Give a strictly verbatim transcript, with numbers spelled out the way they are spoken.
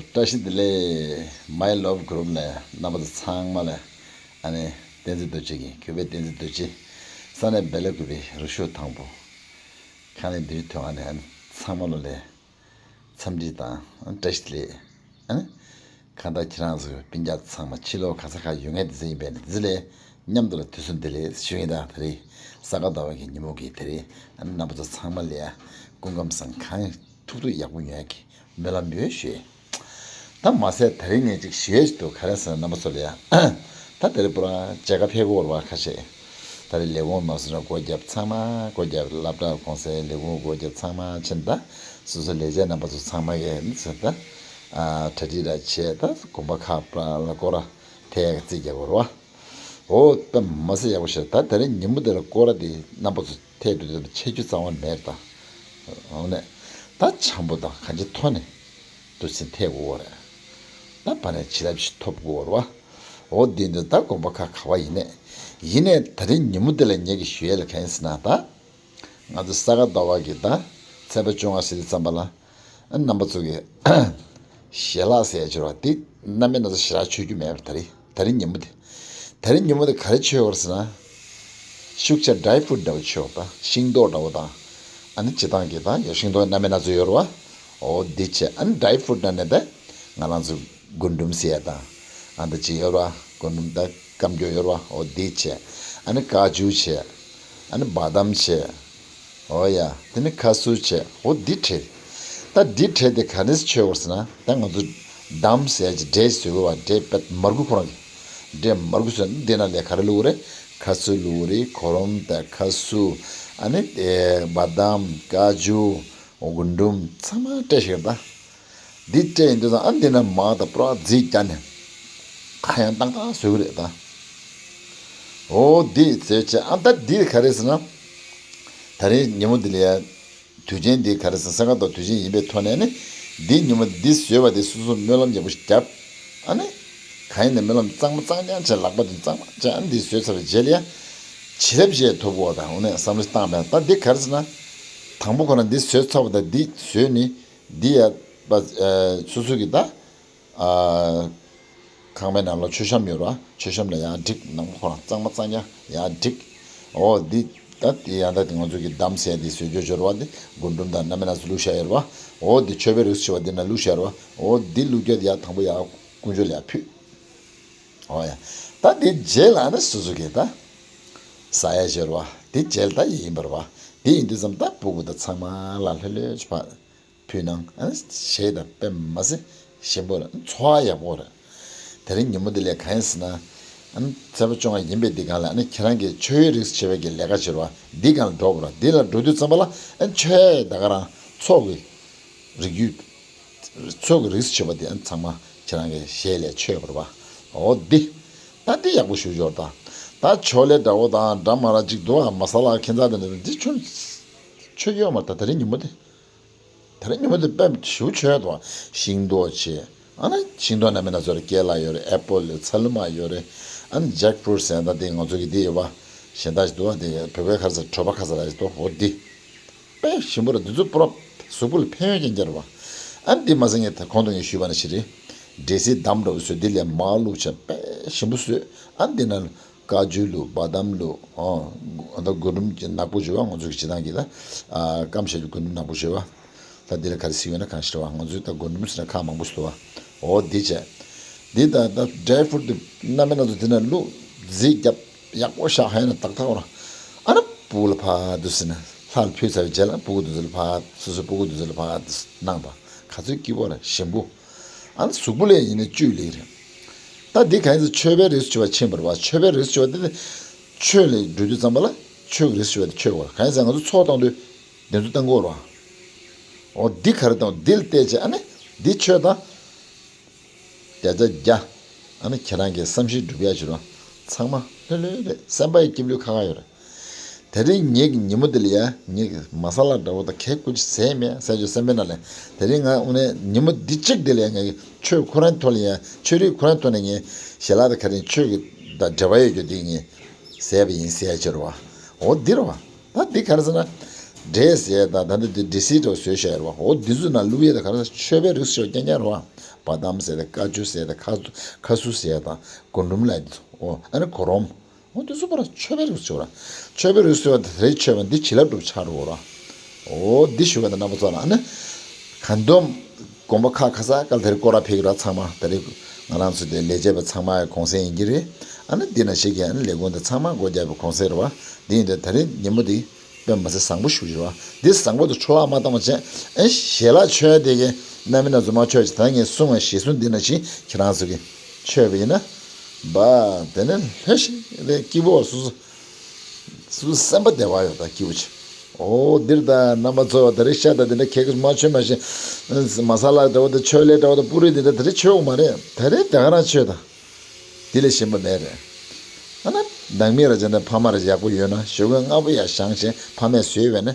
བཀྲ་ཤིས་བདེ་ལེགས། My Love Group ལ་རྣམ་པ་ཚོ་ཚང་མ་ལ་ཨ་ནི་བསྟན་འཛིན་རྡོ་རྗེ་གི་གུས་པའི་བསྟན་འཛིན་རྡོ་རྗེ། ས་གནས་སྦེ་ལ་ཀུ་པའི་རུ་ཤོག་དང་པོ། ཁང་ལས་འདིར་ཐོན་ཨ་ནི་ཨ་ནི་ཚང་མ་ལོ་ལས་འཚམས་འདྲི་དང་བཀྲ་ཤིས་བདེ་ལེགས། ཨ་ནི་གང་ལྟར་ཁྱེད་རང་ཚོའི་སྤུན་ཀྱག་ཚང་མ་ཕྱི་ལོགས་ག་ས་ག་ཡོད་མཁན་དེ་ཚོ་ཡིན་པས་ནི་དེ་ཚོ་ལས་མཉམ་དུ་ལ་དུས་གསུམ་བདེ་ལེགས་ཞུ་ཡིན། ད་དེ་རིང་ས་ག་ཟླ་བ་གི་ཉིན་མོ་གི་དེ་རིང་ཨ་ནི་རྣམ་པ་ཚོ་ཚང་མ་ལ་ཡ་སྐུ་ཁམས་བཟང་གང་ཐུགས་ཐུགས་ཡག་པོ་ཡོང་ཡ་གི་སྨོན་ལམ་ཡོད་ཞུ། ད་མ་ཟད་དེ་རིང་ངས་ཅིག་ཞུ་ཡས་ཅིག་འདུག་ག་རེ་ཟེར་ན་རྣམ་པ་ཚོ་ལ་ཡ། ད་དེ་རིང་པུ་ར་མཇལ་ཁ་ཕེབས་དགོས་རེད་བ། ཁ་ཤས་ད་རེས་ལས་ཁུངས་མ་སོང་ན་སྒོ་བརྒྱབ། ཚང་མ་སྒོ་བརྒྱབ། སློབ་གྲྭ་གུང་སེང་ལས་ཁུངས་སྒོ་བརྒྱབ། ཚང་མ་ཕྱིན། ད་སོ་སོ་ལས་བྱེད་རྣམ་པ་ཚོ་ཚང་མ་གིས་ནི་ཟེར། ད་གྲ་སྒྲིག་ར་བྱས། ད་དགོན་པ་ཁག་པུ་ར་ལ་སྐོར་ར་ཐད་ཀ་རྩིས་རྒྱག་དགོས་རེད་བ། འོ་ད་མ་ཟད་ཡག་པོ་ཤར། ད་དེ་རིང་ཉིན་མོ་དེ་ལ་སྐོར་ར་དེ་རྣམ་པ་ཚོ་ཐད་དུ་དེ་ཆད་རྒྱུ་རྩ་བ་མེད་རེད། ད་འོ་ནས་ད་འཆམ་པོ་དང་གང་ཅི་ཐོག་ནས་དུ་ཕྱིན་ཐད་དགོས་རེད། ད་ཕ་ནས་བྱིན་རླབས་ཤིག་ཐོབ་དགོས་རེད་བ། འོ་དེ་འདི་ད་དགོན་པ་ཁག་ག་བ་ཡིན་ནས་ཡིན་ནས་ད་རིང་ཉིན་མོ་དེ་ལ་ངེད་ཀྱི་ཞུ་ཡས་ལ་གང་ཡིན་ཟེར་ན། ད་ང་ཚོ་ས་ག་ཟླ་བ་གི་ད་ཚེས་པ་བཅོ་ལྔ་ཟེར་དུས་ཙམ་པ་ལ། ཨ་རྣམ་པ་ཚོ་གི་ཞལ་ལག་ཟེར་ཡ་ཅིག་རེད་བ། དེ་གནམ་མེད་ན་ཚ་ཞེ་དྲག་མཆོད་རྒྱུ་མེད་པ། ད་རེས་ད་རེས་ཉིན་མོ་དེ། ད་རེས་ཉིན་མོ་དེ་ག་རེ་མཆོད་ཡོད་རེད་ཟེར་ན། ཤུགས་ཆེ་ཌ་རའི་ཕུ་རུཊ་འདྲ་བོ་མཆོད་ཡོད་རེད། ད་ཤིང་ཏོག་འདྲ་བོ་དང་། ཨ་ནི་སྤྱིར་བཏང་གི་ད་ཡ་ཤིང་ཏོག་གནམ་མེད་ན་ཚ་ཡོད་རེད་བ། འོ་འདི་བྱས། ཨ་ནི་ཌ་རའི་ཕུ་རུཊ་ནང་ནས་ད་ང་རང་ཚོ་རྒུན་འབྲུམ་ཟེར་ཡ་དང་། ཨ་འདི་ཅིག་ཡོད་རེད་བ། རྒུན་འབྲུམ་ད་སྐམ་རྒྱུ་ཡོད་རེད་བ། འོ་འདི་བྱས། ཨ་ནི་ཀ་ཅུ་བྱས། ཨ་ནི་བ་དམ་བྱས། འོ་ཡ། དེ་ནི་ཁ་སུ་བྱས། འོ་འདི་བྲེ། ད་འདི་བྲེ་དེ་ག་ནས་མཆོད་དགོས་ཟེར་ན། ད་ང་ཚོ་འདམ་ཟེར་གྱི་འབྲས་བཟོས་དགོས་བ། འབྲས་པད་མར་ཁུ་ཁོ་རང་གི་འབྲས་མར་ཁུ་བཟོས་ན་འདི་ནང་ལས་ག་རེ་བླུགས་རེད། ཁ་སུ་བླུགས་རེད། གོ་རམ་དང་ཁ་སུ། ཨ་ནི་ཨེ་བ་དམ། ཀ་ཅུ། རྒུན་འབྲུམ་ཚང་མ་བྲེ་ཞིག་རེད། ད་འདི་བྲེ་ཡིན་དུས་ཙང་ཨ་འདི་ན་མར་དང་པུ་ར་རྫས་བརྒྱབ་ནས་ཁ་ཡང་ཏང་ཏང་བཟོས་གི་རེད་ད། འོ་འདི་བཟོས་བྱས། ཨ་ད་འདི་ག་རེ་ཟེར་ན། ད་རེས་ཉིན་མོ་འདི་ལ་ཡ་དུས་ཆེན་འདི་ག་རེ་ཟེར་ན། ས་ག་ཟླ་བ་དུས་ཆེན་ཡིན་པའི་ཐོག་ནས་ནི། འདི་ཉིན་མོ་འདི་བཟོས་པ་དེ་སོ་སོ་སྨོན་ལམ་ཡག་པོ་ཞིག་བརྒྱབ། ཨ་ནི་གང་ཡིན་ནས་སྨོན་ལམ་གཙང་མ་གཙང་རྐྱང་བྱས། ལག་པ་འདི་གཙང་མ་བྱས། ཨ་ནི་འདི་བཟོས་ཚར་བའི་རྗེས་ལ་ཡ་བྱིན་རླབས་ཅིག་ཐོབ་དགོས་དང་། འོ་ནས་བསམ་བློ་བཏང་བས། ད་འདི་ག་རེ་ཟེར་ན། དང་པོ་ཁོ་ན་འདི་བཟོས་ཚར་བ་དང་འདི་བཟོས་ནི། འདི་ཡ་པ་ཨ་སོ་སོ་གི་ད་ཨ་ཁང་པའི་ནང་ལ་མཆོད་བཤམས་ཡོད་ར། མཆོད་བཤམས་ལ་ཡར་བསྒྲིགས། ནང་ཁོ་རང་གཙང་མ་གཙང་རྐྱང་ཡར་བསྒྲིགས། འོ་འདི་ད་འདི་ཡང་ད་ང་ཚོ་གི་འདམ་ཟེར་འདི་བཟོས་རྒྱུ་སྦྱོར་བ་འདི་རྒུན་འབྲུམ་དང་གནམ་མེད་ན་ཚ་བླུགས་བཞག་ཡོད་ར་བ། འོ་འདི་མཆོད་པའི་རིགས་བྱེད་པ་འདི་ན་བླུགས་བཞག་ཡོད་ར་བ། འོ་འདི་བླུགས་རྒྱུ་ཡར་དང་པོ་ཡར་དཀོན་མཆོག་ལ་ཡར་ཕུལ། འོ་ཡ། ད་འདི་རྗེས་ལ་ནི་སོ་སོ་གི་ད་ཟ་ཡ་བྱེད་ར་བ། འདི་རྗེས་ལ་ད་ཡིན་པ་ར་བ། འདི་ཡིན་དུས་ཙམ་ད་སྤུ་གུ་ད་ཚང་མ་ལ་ལྷོད་ལྷོད་ཅིག་ཕ་ཕུལ་གནང་། ཨ་ནི་གཞས་དང་དཔེ་མ་སྲིད་ཞིམ་པོ་རེད། ཚོར་བ་ཡག་པོ་རེད། དེ་རིང་ཉིན་མོ་འདི་ལས་གང་ཡིན་ཟེར་ན། ཨ་ནི་ཚེས་པ་བཅོ་ལྔ་ཡིན་པའི་འདི་སྒང་ལ་ཨ་ནི་ཁྱེད་རང་གི་ཆོས་རིག་བྱེད་པའི་གི་ལས་ཀ་བྱེད་རོགས། འདི་སྒང་ལ་འགྲོ་དགོས་ར། འདི་ལ་འགྲོ་དུས་ཙམ་པ་ལ་ཨ་ནི་ཆོས་ད་ག་རང་ཚོགས་ཀྱི་རིགས་རྒྱུད། ཚོགས་ཀྱི་རིགས་བྱེད་པ་འདི་ཨ་ནི་ཚང་མ་ཁྱེད་རང་གི་གཞས་ལས་མཆོད་དགོས་ར་བ། འོ་འདི། ད་འདི་ཡག་པོ་ཞུ་འབྱོར་དང་། ད་ཕྱོགས་ལས་འདྲ་བོ་དང་འདྲ་མ་འདྲ་ཅིག་འདུག་ཨ། མ་ས་ལ་ཁྱད་མཚར་དེ་འདྲ་འདི་ཆོས་ཆོས་ཡོད་མ་རེད། ད་དེ་རིང་ཉིན་མོ་དེ། དེ་རིང་ཉིན་མོ་དེ་དཔེ་ཞེ་པོ་ཆོས་དང་། ཤིང་ཏོག་བྱས། ཨ་ནི་ཤིང་ཏོག་གནམ་མེད་ན་ཚ་ཡོད་རེད། ཀེ་ལ་ཡོད་རེད། ཨེ་པལ་ཡོད། ཚ་ལུ་མ་ཡོད་རེད། ཨ་ནི་ཇེག་ཕུ་རུཊ་ཟེར་ད་དེ་ང་ཚོ་གི་དེ་ཡོད་པ། གཞན་དག་ཞིག་འདུག་ཨ། དེ་བོད་པའི་ཁ་ས་གྲོད་པ་ཁ་ས་ལ་ཞིག་འདུག་འོ་དེ། དཔེ་ཞིམ་པོ་རེད། འདི་ཚོ་པུ་ར་གཟུགས་པོ་ལ་ཕན་ཡོན་ཅན་རྐྱང་རེད་བ། ཨ་ནི་འདི་མ་ཟད་ངས་ད་གོང་དུ་ངས་ཞུས་པ་ནང་བཞིན་རེད། འབྲས་སིལ་འདམ་འདྲ་བོ་བཟོས། འདི་ལས་མར་བླུགས་བྱས་དཔེ་ཞིམ་པོ་བཟོས། ཨ་ནི་འདི་ན་ཀ་ཅུ་བླུགས། བ་དམ་བླུགས། ཨོ། ཨ་ད་རྒུན་འབྲུམ་གྱི་ནག་པོ་བྱས་པ། ང་ཚོ་གི་བྱེད་སྟངས་ཀྱི་ད་ཨ་སྐམ་བྱས་ཀྱི་རྒུན་འབྲུམ་ནག་པོ་བྱས་པ། ད་འདི་ལ་ག་རེ་ཟེར་ཡོད་ན་གང་ཤེས་རེད་བ། ང་ཚོས་ད་རྒུན་འབྲུམ་ཟེར་ན་ཁག་མང་པོ་ཞིག་འདུག་བ། འོ་འདི་བྱས། འདི་ད་ད་ཌ་རའི་ཕུ་རུཊ་འདི་གནམ་མེད་ན་ཚ་འདི་ན་བླུགས། རྫས་བརྒྱབ། ཡག་པོ་བཞག་ཧ་ཡ་ན་ཏག་ཏག་འོ་ར། ཨ་ན་སྤུ་གུ་ལ་ཕར་འདུག་ཟེར་ན། ལྷ་ལ་ཕུལ་ཚར་བའི་རྗེས་ལ་སྤུ་གུ་འདུག་ཟེར་ལ་ཕར་སོ་སོའི་སྤུ་གུ་འདུག་ཟེར་ལ་ཕར་གནང་དང་། ག་ཚོད་སྐྱིད་པོ་རེད། ཞིམ་པོ། ཨ་ན་གཟུགས་པོ་ལ་ཡིན་ན་བཅུད་ལེགས་རེད། ད་འདི་གང་ཡིན་ཟེར་མཆོད་པའི་རིགས་སུ་གྱུར་པ་ཕྱིན་པ་རེད་བ། མཆོད་པའི་རིགས་སུ་གྱུར་པ་དེ་ནི་ཆོས་ལ་འགྲོ་དུས་ཙམ་པ་ལ་ཆོས་ཀྱི་རིགས་སུ་གྱུར་པ་དེ་མཆོད་དགོས་རེད། གང་ཡིན་ཟེར་ང་ཚོ་ཚོགས་བཏང་དུས་འདི་ཚོ་བཏང་དགོས་རེད་བ། འོ་འདི་ག་རེ་བཏང་། འདི་ལ་བལྟས་བྱས་ཨ་ནི་འདི་མཆོད་དང་། བརྒྱ་ཆ་བརྒྱ། ཨ་ནི་ཁྱེད་རང་གི་བསམ་བཞིན་འགྲུབ་ཡ་བྱེད་རོགས། ཚང་མ་ལྷོད་ལྷོད་རེད། སེམས་པ་ཡི་སྐྱིད་པོ་ཁ་ཁ་ཡོད་རེད། དེ་རིང་ངེད་ཀྱི་ཉིན་མོ་འདི་ལ་ཡ་ངེད་ཀྱི་མ་ས་ལ་འདྲ་བོ་དང་གད་ཀུ་ཅི་ཟས་མེད་ཟས་ཅོ་སེམས་པའི་ནང་ལ། དེ་རིང་ང་དངོས་གནས་ཉིན་མོ་འདི་གཅིག་འདི་ལ་ཡ་ངེད་ཀྱི་ཆོས་ཁོ་རང་ཐོག་ལ་ཡ་ཆོས་རིག་ཁོ་རང་ཐོག་ནས་ངས་ཞལ་ལག་དང་ག་རེ་ཆོས་ཀྱི་དང་འབྲེལ་བ་ཡོད་རྒྱུ་འདི་ངས་ཟས་པ་ཡིན་ཟེར་ཡ་བྱེད་རོགས། འོ་འདི་རོགས། ད་འདི་ག་རེ་ཟེར་ན། འབྲས་ཟེར་དང་ད་ལྟ་འདི་འབྲས་སིལ་འདྲ་བོ་བཟོས་བཞག་ཡོད་རེད་བ། འོ་འདི་ཚོ་ནང་བླུག་ཡས་དང་ག་རེ་ཟེར། མཆོད་པའི་རིགས་ཤོག་རྐྱང་རྐྱང་རེད་བ། བ་དམ་ཟེར་དང་ཀ་ཅུ་ཟེར་དང་ཁ་ཁ་ཟུ་ཟེར་དང་སྒོ་འགྲམ་ལ་འདི་ཚོ། འོ་ཨ་ནི་གོ་རོམ། འོ་འདི་ཚོ་པར་མཆོད་པའི་རིགས་ཤོག་ར། མཆོད་པའི་རིགས་ཤོག་དེ་རེད། མཆོད་པ་འདི་བྱིན་རླབས་སྒྲུབ་ཆགས་འགྲོ་ར། འོ་འདི་ཞུ་བ་དང་རྣམ་པ་ཚོ་ལ་ཨ་ནི། གང་འདོམ། དགོན་པ་ཁག་ཁ་ས་ག་ལ་དེར་སྐོར་ར་ཕེབས་ར་ཚང་མ་དེ་རིང་ང་རང་ཚོ་དེ་ལས་བྱེད་པ་ཚང་མ་གུང་སེང་ཡིན་གྱི་རེད། ཨ་ནི་འདི་ན་ཞིག་གི་ཨ་ནི་ལས་ཁུངས་དེ་ཚང་མ་སྒོ་རྒྱག་པའི་གུང་སེང་རེད་བ། འདི་ཡིན་དུས་དེ་རིང་ཉིན་མོ་འདི་དཔེ་མི་སྲིད་བཟང་པོ་ཞིག་རེད་བ། འདི་བཟང་པོ་དེ་འཕྲོ་བརླག་མ་བཏང་བ་བྱས། ཨེ་ཞལ་ལག་མཆོད་དེ་གི་རྣམ་སྨིན་སྣ་ཚོགས་མ་མཆོད་ཅིག་ད་ངས་གསུངས་པའི་ཞལ་གསུང་འདི་ན་ཞིག་ཁྱེད་རང་ཚོ་གི་མཆོད་པ་ཡིན་ན། བ། དེ་ནས་ལྷོད་ཤིག་རེ་སྐྱིད་པོ་སུ་སུ། སུ་སེམས་པ་བདེ་བ་ཡོད་ད་སྐྱིད་པོ་ཆེ། འོ་འདིར་ད་རྣམ་པ་ཚོ་ད་རེས་ཤ་ད་དེ་འདྲ་ཁེག་མ་ཆོད་མ་ཤེས། མ་ས་ལ་འདྲ་བོ་དེ་ཆོས་ལས་འདྲ་བོ་དེ་པུ་རི་དེ་འདྲ་ད་རེས་ཆོད་འོང་མ་རེད། ད་རེས་དེ་ག་རང་ཆོད་ད། དེ་ལས་གཞན་པ་མེད་རེད། ཨ་ན། ནང་མི་ར་ཅན་དང་ཕ་མ་ར་ཡག་པོ་ཡོད་ན་ཞོགས་ཀས་སྔ་པོ་ཡར་བཞེངས་བྱས་ཕ་མས་བཟོས་པས་ན།